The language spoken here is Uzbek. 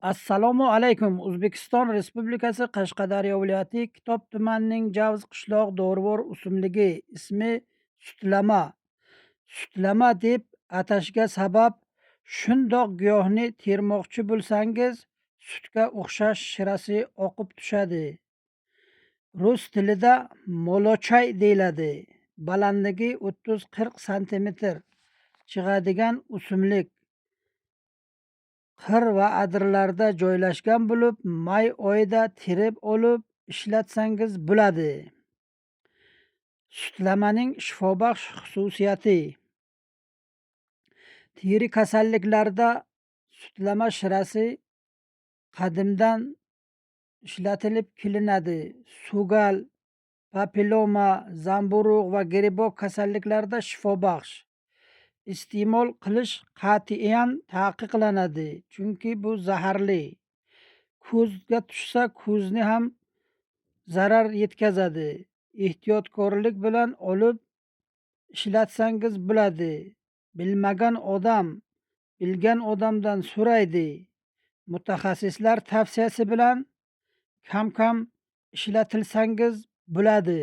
Assalomu alaykum. O'zbekiston Respublikasi Qashqadaryo viloyati Kitob tumanining Javz qishloq dorivor o'simligi ismi sutlama. Sutlama deb atashga sabab shundoq giyohni termoqchi bo'lsangiz, sutga o'xshash shirasi oqib tushadi. Rus tilida molochay deyiladi. Balandligi 30-40 santimetr chiqadigan o'simlik. Qir va adirlarda joylashgan bo'lib, may oyida terib olib ishlatsangiz bo'ladi. Sutlamaning shifobaxsh xususiyati. Teri kasalliklarida sutlama shirasi qadimdan ishlatilib kelinadi. So'gal, papilloma, zamburug' va gribok kasalliklarida shifobaxsh. Iste'mol qilish qat'iyan taqiqlanadi, chunki bu zaharli. Ko'zga tushsa, ko'zni ham zarar yetkazadi. Ehtiyotkorlik bilan olib ishlatsangiz bo'ladi. Bilmagan odam bilgan odamdan so'raydi. Mutaxassislar tavsiyasi bilan kam-kam ishlatilsangiz bo'ladi.